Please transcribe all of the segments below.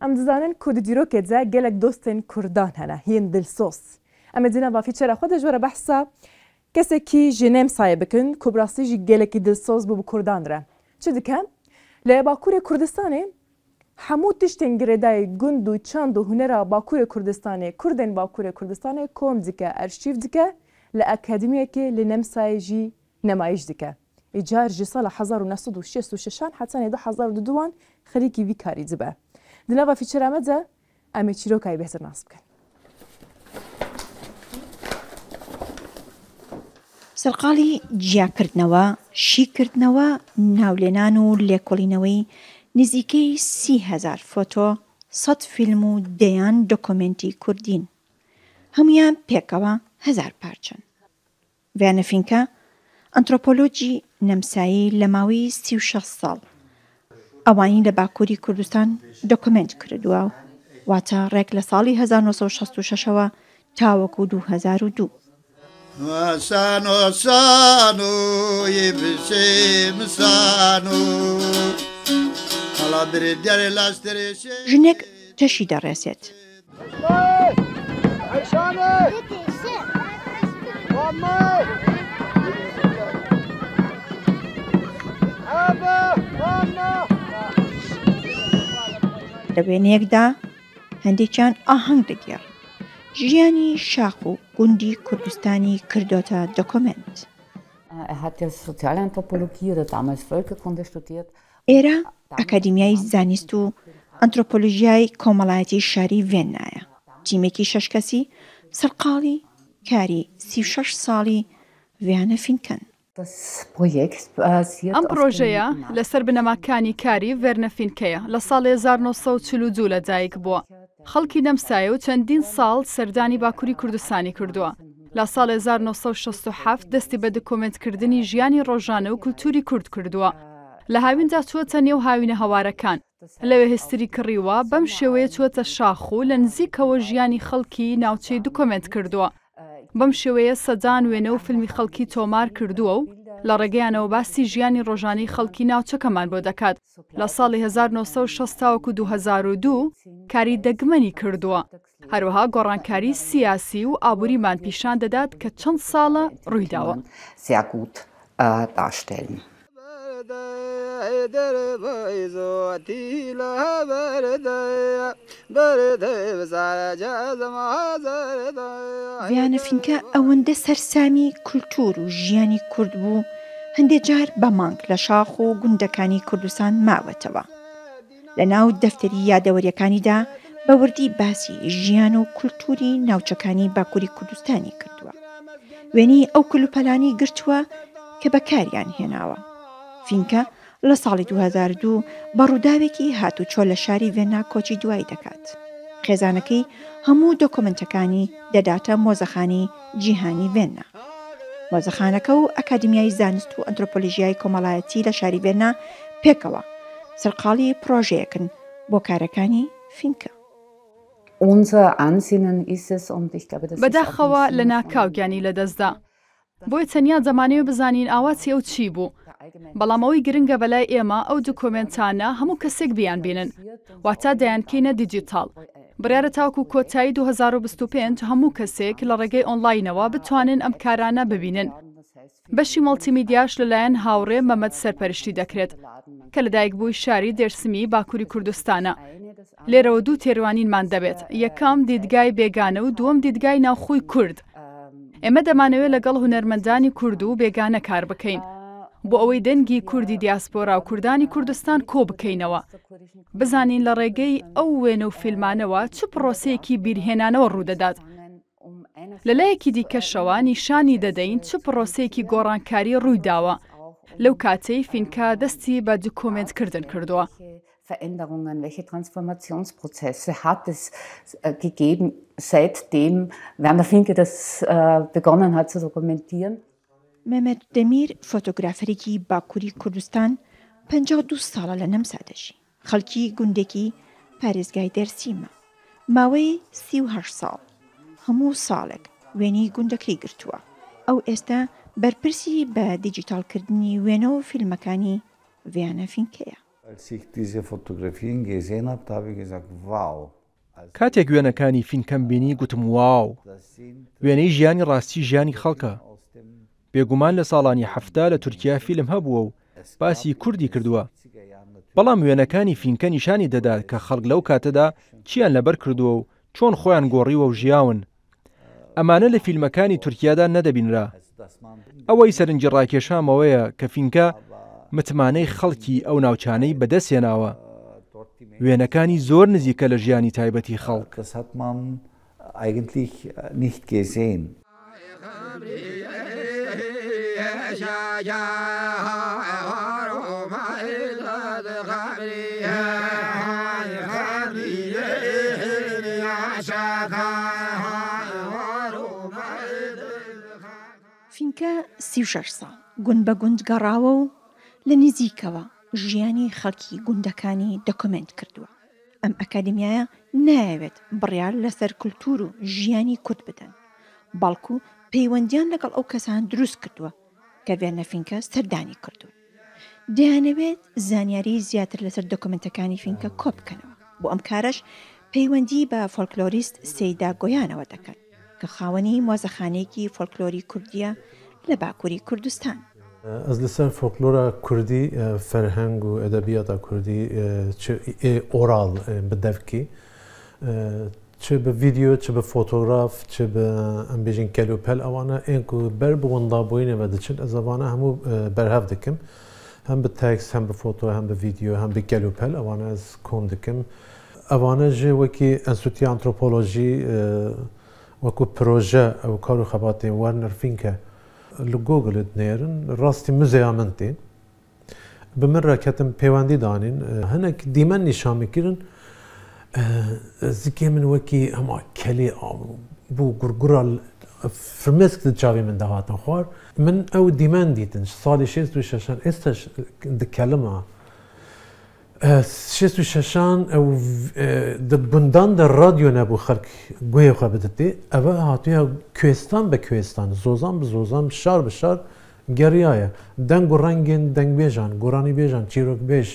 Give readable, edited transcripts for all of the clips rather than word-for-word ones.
Em dizanin ku di dîrokê de gelek dostên Kurdan hene yên dilsoz. Em ê di nava fîçera xwe de ji we re behsa kesekî ji Nemsayê bikin ku bi rastî jî gelekî dilsoz bû bi Kurdan re. Çi dike? Li Bakurê Kurdistanê hemû tiştên girêdayî gund û çand û hunera Bakurê Kurdistanê, Kurdên Bakurê Kurdistanê kom dike, erşîv dike, li akademiyekê li Nemsayê jî nemayîş dike. Îcar ji sala 1966 an hetanê 2002 an xerîkî vî karî dibe. Di nava fîçera me de em ê çîrokayê bêhtir nas bikin. سەرقاڵی جیاکردنەوە، شیکردنەوە، ناولێنان و لێکۆڵینەوەی نزیکەی 30هەزار فۆتۆ، سەد فیلم و دەیان دۆکۆمێنتی کوردین. هەموویان پێکەوە هەزار پارچەن. ڤێرنە فینکە، ئەنترۆپۆلۆجی نەمسایی لە ماوەی 36 ساڵ ئەوانی لە باکووری کوردستان دۆکۆمێنت کردووە، واتە ڕێک لە ساڵی 1966ەوە تاوەکو 2002. ژنێک تەشی دەڕێسێت. لە وێنەیەکدا هەندێکیان ئاهەنگ دەگێڕن. ژیانی شاخ و گوندی کوردستانی کردۆتە دۆکۆمێنت. ئێرە ئەکادیمیای زانست و ئەنترۆپۆلۆژیای کۆمەڵایەتی شاری ڤێننایە. تیمێکی شەش کەسی سەرقاڵی کاری 36 ساڵی ڤیانە فینکەن. ئەم پڕۆژەیە لەسەر بنەماکانی کاری ڤێرنە فینکەیە، لە ساڵی 1942 لەدایک بووە. خەڵکی نەمسایە و چەندین ساڵ سەردانی باکوری کوردستانی کردووە. لە ساڵی 1967 دەستی بە دکۆمێنتکردنی ژیانی ڕۆژانە و کولتوری کورد کردووە. لە هاویندا چووەتە نێو هاوینەهەوارەکان. لەوێ هێستری کڕیوە، بەم شێوەیە چووەتە شاخ و لە نزیکەوە ژیانی خەڵکی ناوچەی دکۆمێنت کردووە. بەم شێوەیە سەدان وێنە و فیلمی خەڵکی تۆمار کردووە و لە ڕێگەیانەوە باسی ژیانی ڕۆژانەی خەڵکی ناوچەکەمان بۆ دەکات. لە ساڵی 1960 تاوەکو 2002 کاری دەگمەنی کردووە. هەروەها گۆڕانکاری سیاسی و ئابووریمان پیشان دەدات کە چەند ساڵە ڕوویداوە. ڤیانە فینکە ئەوەندە سەرسامی کولتوور و ژیانی کورد بوو، هەندێ جار بە مانگ لە شاخ و گوندەکانی کوردستان ماوەتەوە. لە ناو دەفتەری یادەوەرییەکانیدا بە وردی باسی ژیان و کولتووری ناوچەکانی باکووری کوردستانی کردووە. وێنەی ئەو کەلوپەلانەی گرتووە کە بەکاریان هێناوە. فینکە لە ساڵی 2002 بە ڕووداوێکی هاتوچۆ لە شاری ڤێننا کۆچی دوایی دەکات. خێزانەکەی هەموو دۆکۆمێنتەکانی دەداتە مۆزەخانەی جیهانی ڤێننا. مۆزەخانەکە و ئەکادیمیای زانست و ئەنترۆپۆلۆژیای کۆمەڵایەتی لە شاری ڤێننا پێکەوە سەرقاڵی پڕۆژەیەکن بۆ کارەکانی فینکە. بەداخەوە لەناکاو گیانی لەدەستدا. بۆیە تەنیا دەمانەوێ بزانین ئاواتی ئەو چی بوو. بەڵام ئەوەی گرنگە بەلای ئێمە ئەو دکۆمێنتانە هەموو کەسێک بیانبینن. واتە دەیانکەینە دیجیتاڵ. بڕیارە تاوەکو کۆتایی 2025 هەموو کەسێک لە ڕێگەی ئۆنلاینەوە بتوانن ئەم کارانە ببینن. بەشی مەڵتیمیدیاش لەلایەن هاوڕێ مەمەد سەرپەرشتی دەکرێت، کە لەدایکبووی شاری دێرسمی باکووری کوردستانە. لێرەوە دوو تێروانینمان دەبێت، یەکەم دیدگای بێگانە و دووەم دیدگای ناوخۆی کورد. ئێمە دەمانەوێت لەگەڵ هونەرمەندانی کورد و بێگانە کار بکەین، بۆ ئەوەی دەنگی کوردی دیاسپۆرا و کوردانی کوردستان کۆ بکەینەوە، بزانین لە ڕێگەی ئەو وێنە و فیلمانەوە چ پڕۆسەیەکی بیرهێنانەوە ڕوودەدات. لە لایەکی دیکەشەوە نیشانی دەدەین چ پڕۆسەیەکی گۆڕانکاری ڕوویداوە لەو کاتەی فینکە دەستی بە دکۆمێنتکردن کردووە. Veränderungen, welche Transformationsprozesse hat es gegeben, seitdem Werner Finke das begonnen hat zu dokumentieren? مێمەت دەمیر فۆتۆگرافەرێکی باکووری کوردستان 52 ساڵە لە نەمسا دەژی. خەڵکی گوندێکی پارێزگای دێرسیمە. ماوەی 38 ساڵ هەموو ساڵێک وێنەی گوندەکەی گرتووە. ئەو ئێستا بەرپرسی بە دیجیتاڵکردنی وێنە و فیلمەکانی ڤیانە فینکەیە. کاتێک وێنەکانی فینکەم بینی گوتم واو! وێنەی ژیانی ڕاستی ژیانی خەڵکە. بێگومان لە ساڵانی 70 لە تورکیا فیلم هەبووە و باسی کوردی کردووە. بەڵام وێنەکانی فینکە نیشانی دەدات کە خەڵک لەو کاتەدا چییان لەبەر کردووە و چۆن خۆیان گۆڕیوە و ژیاون. ئەمانە لە فیلمەکانی تورکیادا نەدەبینرا. ئەوەی سەرنجی ڕاکێشام ئەوەیە کە فینکە متمانەی خەڵکی ئەو ناوچانەی بەدەستهێناوە. وێنەکانی زۆر نزیکە لە ژیانی تایبەتی خەڵک. فینکە 36 ساڵ گوند بە گوند گەڕاوە و لە نزیکەوە ژیانی خەڵکی گوندەکانی دۆکۆمێنت کردووە. ئەم ئەکادیمیایە نایەوێت بڕیار لەسەر کولتوور و ژیانی کورد بدەن، بەڵکو پەیوەندیان لەگەڵ ئەو کەسان دروست کردووە کە ڤێرنە فینکە سەردانی کردوون. دەیانەوێت زانیاری زیاتر لەسەر دۆکۆمێنتەکانی فینکە کۆبکەنەوە، بۆ ئەم کارەش پەیوەندی بە فۆلکلۆریست سەیدا گۆیانەوە دەکەن کە خاوەنی مۆزەخانەیەکی فۆلکلۆری کوردییە لە باکووری کوردستان. ئەز لەسەر فۆلکلۆرا کوردی، فەرهەنگ و ئەدەبیاتا کوردی چ ئۆراڵ بە دەڤکی، چ بە ڤیدیۆ، چ بە فۆتۆگراف، چ بە ئەم بێژین کەلوپەل ئەوانە ئێن کو بەر بە وندابووینێ ڤە دچن ئەز ئەڤانە هەموو بەرهەڤ دکم هەم بە تێکست هەم بە فۆتۆ هەم بە ڤیدیۆ هەم بە کەلوپەل ئەوانە ئەز کۆم دکم ئەوانە ژ وەکی ئەنستیتوتی ئەنترۆپۆلۆژی وەکو پرۆژە ئەو کار و خەباتێن وەرنەر فینکە لە گۆگل دنێرن ڕاستی مزەیا من تێن بە من ڕە کەتم پەیوەندی دانین هەنێک دیمەن نیشان میکردن زکێ من وەکی هەما کەلێ بوو گورگورا فرمێسک چاوی من دەهاتن خوار من ئەو دیمەن دیتن ساڵی شێست و شەشان ئێستاش دکەلمە شێست و شەشان ئەو دە گوندان دە ڕادیۆ نەبوو خەڵک گوێ خۆ بدتێ ئەوە هاتووە کوێستان بە کوێستان زۆزان بە زۆزان شار بە شار گەڕیایە دەنگ و ڕەنگێن دەنگبێژان گۆرانیبێژان چیرۆکبێژ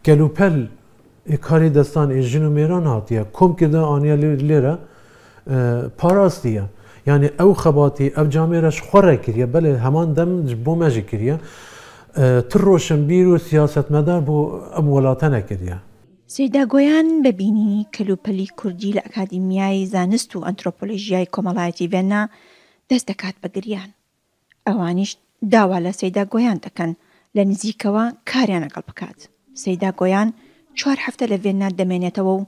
کەلوپەل ێ کاری دەستان ێ ژن و مێران هاتیە کۆم کردە ئانیە لێرە پاراستیە یعنی ئەو خەباتی ئەو جامێرەش خۆڕێ کریە بەلێ هەمان دەم بۆ مەژی کریە تر ڕۆشنبیر و سیاسەتمەدار بۆ ئەم وڵاتە نەکردیە. سەیدا گۆیان بە بینینی کەلوپەلی کوردی لە ئەکادیمیای زانست و ئەنترۆپۆلۆژیای کۆمەڵایەتی ڤێننا دەست دەکات بە گریان. ئەوانیش داوا لە سەیدا گۆیان دەکەن لە نزیکەوە کاریان لەگەڵ بکات. سەیدا گۆیان چوار هەفتە لە ڤێننا دەمێنێتەوە و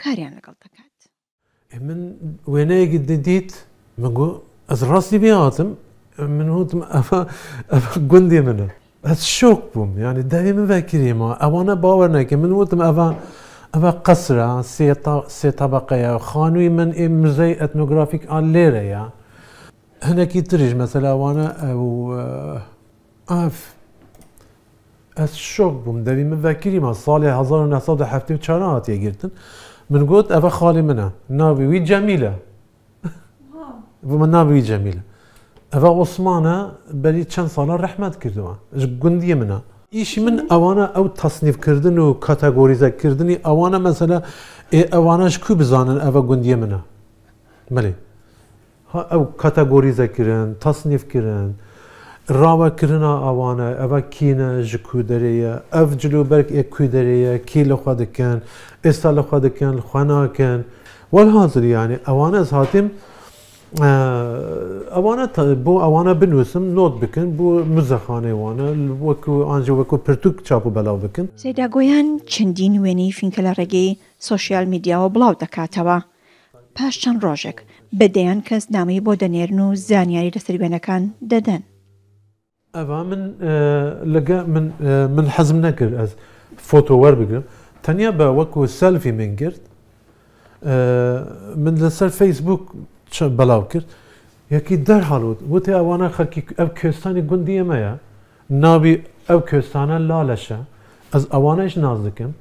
کاریان لەگەڵ دەکات. من وێنەیەکی دیت من گو ئەز ڕاستی بێ هاتم من وتم ئەفە ئەفە گوندی منە ئەز شۆک بووم یعنی دەوێ من ڤەکریمە ئەوانە باوەڕ نەکەن من وتم ئەڤە ئەڤە قەسرە سێ تەبەقەیە خانووی من ئێ مزەی ئەتنۆگرافیک ئا لێرەیە هەنێکی تریش مەسەلا ئەوانە ئەو ئەف ئەز شۆک بووم دەوی من ڤەکریمە ساڵی 1974 هاتیە گرتن من گوت ئەڤە خاڵی منە ناوی وی جەمیلە بۆ من ناوی وی جەمیلە ئەڤە عوسمانە بەری چەند ساڵە ڕەحمەت کردووە گوندی منە ئیشی من ئەوانە ئەو تەسنیفکردن و کاتەگۆریزەکردنی ئەوانە مەسەلە ئێ ئەوانەش کو بزانن ئەڤە گوندیە منە بەێ ها ئەو کاتەگۆریزە کرن، تەسنیف کرن، ڕاوە کرنا ئەوانە، ئەڤە کینە، ژ کو دەرێیە، ئەڤ جل و بەرگ ئێ کو دەرێیە، کی لە خوە دکەن، ئێستا لە خوە دکەن، خوە ناکەن. وەلهازل یانی ئەوانە ئەز هاتیم ئەوانە بۆ ئەوانە بنووسم، نۆت بکەن بۆ موزەخانەی وانە وەکو ئانجە وەکو پرتوک چاپ و بەلاو بکەن. سەیدا گۆیان چەندین وێنەی فینکە لە ڕێگەی سۆشیال میدیاوە بڵاو دەکاتەوە. پاش چەند ڕۆژێک بە دەیان کەس نامەی بۆ دەنێرن و زانیاری لەسەر وێنەکان دەدەن. ئەڤا من لەگە من من حەزم نەکرد ئەز فۆتۆ وەربگرم تەنیا بە وەکو سێلفی من گرت من لەسەر فەیسبوک بەلاو کرد یەکی دەرحاڵ وت وتی ئەوانە خەرکی ئەو کوێستانی گوندی ئێمەیە ناوی ئەو کوێستانە لالەشە ئەز ئەوانەیش ناز دکەم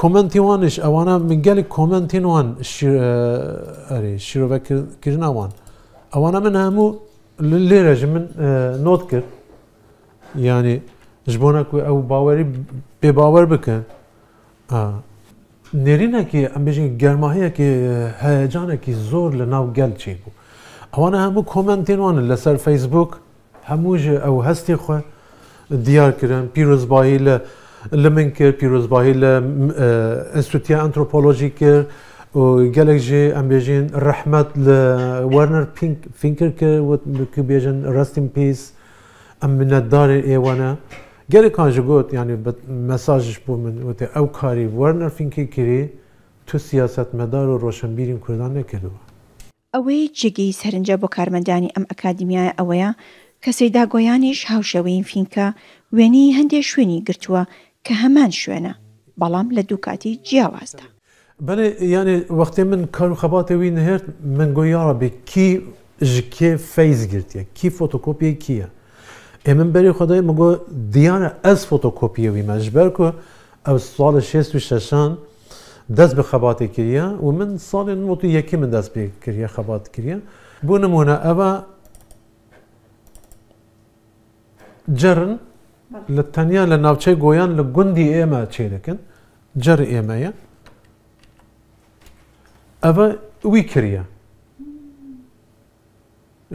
کۆمەنتی وانیش ئەوانە من گەلێک کۆمەنتین وان ئەرێ شیرۆڤەکردنا وان ئەوانە من هەموو لێرەژ من نۆت کرد یعنی Ji bona ku ew bawerî pê bawer bikin. Nêrînekî em bêjin germahiyekî heyecanekî zor li nav gel çêbû. Ewana hemû komentên wan in li ser Facebook hemû ji ew hestê xwe diyar kirin, pîrozbahî li li min kir, pîrozbahî li Enstîtuya Antropolojî kir û gelek jî em bêjin rehmet li Werner Finker kir ku bêjin rest in peace em minetdarê êwe ne. Gelekan jî got yanî bi mesaj ji bo min wotê ew karî Werner Finke kirî tu siyasetmedar û roşenbîrên Kurdan nekiriwe. ئەوەی جێگەی سەرنجە بۆ کارمەندانی ئەم ئەکادیمیایە ئەوەیە کە سەیدا گۆیانیش هاوشێوەی فینکە وێنەی هەندێ شوێنی گرتووە کە هەمان شوێنە بەڵام لە دوو کاتی جیاوازدا. بەلێ یانێ وەختێ من کار و خەباتێ وی نهێرت من گۆ یاڕەبی کی ژ کێ فەیز گرتیە کی فۆتۆکۆپیێ کیە ئێ من بەرێ خۆ دایێ من گۆ دیارە ئەز فۆتۆکۆپیێ وی مە ژ بەر کو ئەو ساڵێ شێست و شەشان دەست بە خەباتێ کریە و من ساڵێ نۆت و یەکی من دەست پێ کریە خەبات کریە بۆ نمونە ئەڤ جەرن لە تەنیا لە ناوچەی گۆیان لە گوندی ئێمە چێ دەکەن جەر ئێمەیە ئەڤ وی کریە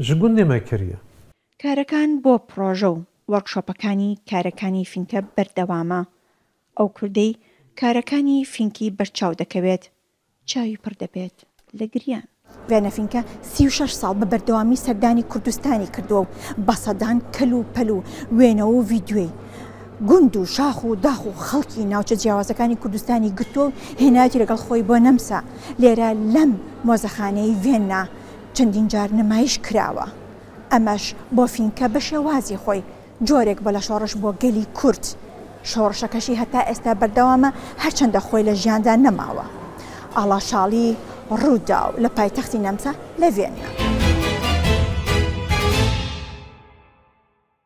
ژ گوندێ مە کریە. کارەکان بۆ پڕۆژە و وۆرکشۆپەکانی کارەکانی فینکە بەردەوامە، ئەو کوردەی کارەکانی فینکی بەرچاو دەکەوێت چاوی پڕ دەبێت لە گریان. ڤێرنە فینکە 36 ساڵ بە بەردەوامی سەردانی کوردستانی کردووە و بە سەدان کەل و پەل و وێنە و ڤیدیۆی گوند و شاخ و داخ و خەڵکی ناوچە جیاوازەکانی کوردستانی گرتووە و هێناویەتی لەگەڵ خۆی بۆ نەمسا، لێرە لەم مۆزەخانەی ڤێننا چەندین جار نمایش کراوە. ئەمەش بۆ فینکە بە شێوازی خۆی جۆرێک بووە لە شۆڕش بۆ گەلی کورد، شۆڕشەکەشی هەتا ئێستا بەردەوامە هەرچەندە خۆی لە ژیاندا نەماوە. ئاڵا شاڵی، رووداو، لە پایتەختی نەمسا لە ڤێننا.